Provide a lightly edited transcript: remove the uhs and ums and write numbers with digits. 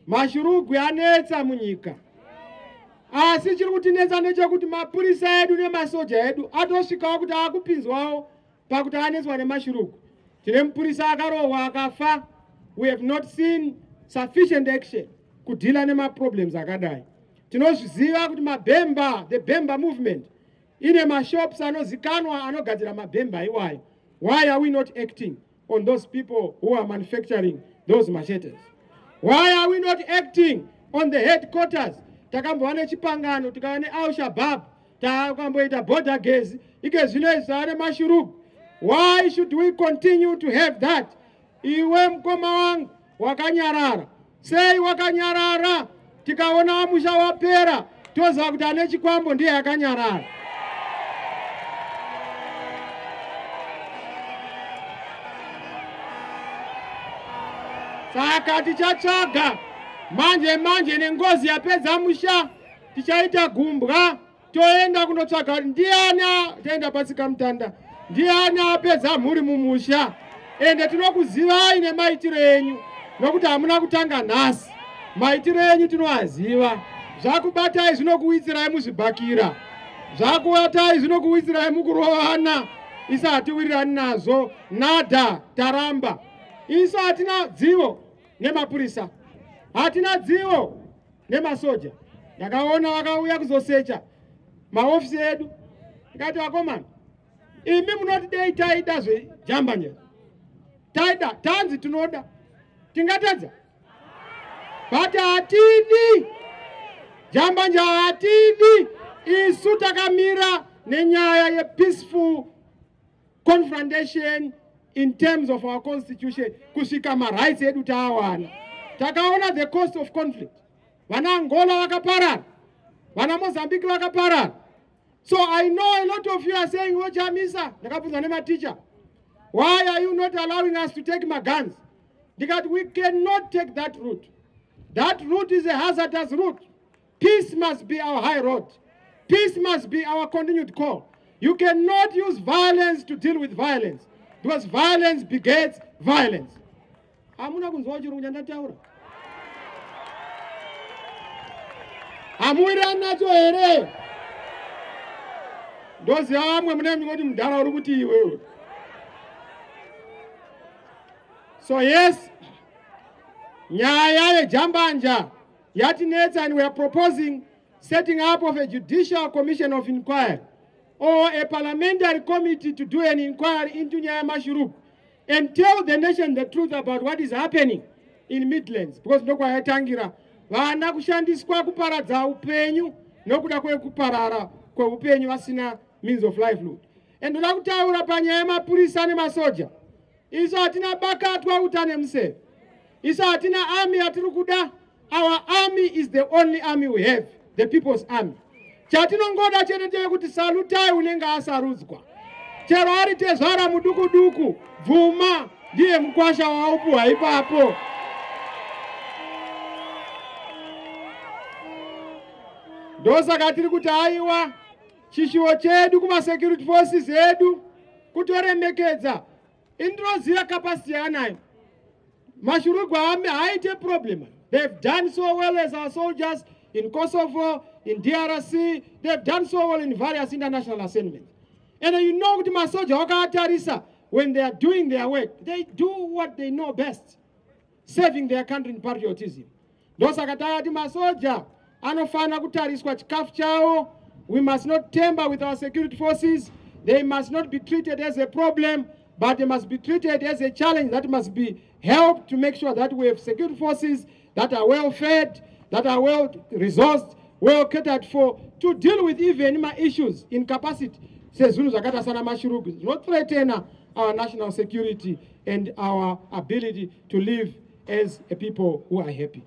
Mashurugwi anetsa munyika, asi chiri kutinetsa ndechekuti mapurisa edu nemasoja edu atosvikawo kuti akupinzwawo pakuti anetswa nemashurugwi. Tine mupurisa akarohwa akafa. We have not seen sufficient action kudhila nemaproblems akadai. Tinozviziva kuti mabhemba, the bhemba movement ine mashops anozikanwa anogadzira mabhemba iwayo. Why are we not acting on those people who are manufacturing those machetes? Why are we not acting on the headquarters? Takambova nechipangano, tikava neAl Shabaab, takamboita border gezi, ike zvino izvi tava nemashurugu. Why should we continue to have that? Iwe mukoma wangu wakanyarara sei? Wakanyarara, tikaona musha wapera toziva kuti ane chikwambo ndiye akanyarara. Saka tichatsvaga manje manje nengozi yapedza musha, tichaita gumbwa toenda kunotsvaga kuti ndiani, toenda patsika mutanda, ndiani apedza mhuri mumusha. Ende tinokuzivai nemaitiro enyu, nokuti hamuna kutanga nhasi. Maitiro enyu tinoaziva. Zvakubatai zvinokuwitsirai muzvibhakira, zvakubatai zvinokuwitsirai mukurovana. Isu hatiwirirani nazvo, nada, taramba. Isu hatina dzivo nemapurisa, hatina dzivo nemasoja. Ndakaona vakauya kuzosecha maofisi edu, ndikati vakomana, imi munoti dei taida zvejambanja, taida tanzi tinoda, tingatadza? But hatidi jambanja, hatidi. Isu takamira nenyaya yepeaceful confrontation in terms of our constitution kusvika marights edu taawana. Takaona the cost of conflict. Vana Angola vakaparara, vana Mozambique vakaparara. So I know a lot of you are saying, "Ochamisa," ndakabvunzwa nematicha, "Why are you not allowing us to take maguns?" Ndikati we cannot take that route. That route is a hazardous route. Peace must be our high road. Peace must be our continued call. You cannot use violence to deal with violence, because violence begets violence. Hamuna kunzwa chirungu chandataura? Hamuwirirani nacho here? Ndoziva vamwe mune mingoti mudhara uri kuti iwewe. So yes, nyaya yejambanja yatinetsa, and we are proposing setting up of a judicial commission of inquiry or a parliamentary committee to do an inquiry into nyaya yemashurugwi and tell the nation the truth about what is happening in Midlands, because ndokwayatangira vana kushandiswa kuparadza upenyu nokuda kwekuparara kweupenyu vasina means of livelihood. And ndoda kutaura panyaya yemapurisa nemasoja, isu hatina bakatwa uta nemuseve. Isu hatina army yatiri kuda. Our army is the only army we have, the people's army. Chatinongoda chete ndechekuti salutai unenge asarudzwa, chero ari tezvara muduku duku, bvuma ndiye mukwasha waupuhwa ipapo. Ndosaka tiri kuti aiwa, chishuwo chedu kumasecurity forces edu kutoremekedza. Indinoziva capacity yaanayo. Mashurugwi haaite problem. They've done so well as our soldiers in Kosovo, in DRC. They've done so well in various international assignments. And you know kuti masoja wakaatarisa, when they are doing their work, they do what they know best, serving their country in patriotism. Ndosaka takati masoja anofanira kutariswa chikafu chavo. We must not tamper with our security forces. They must not be treated as a problem, but they must be treated as a challenge that must be helped to make sure that we have security forces that are well fed, that are well resourced, well catered for, to deal with even ma issues in capacity sezvinhu zvakaita sana mashurugwi zvinothreatena our national security and our ability to live as a people who are happy.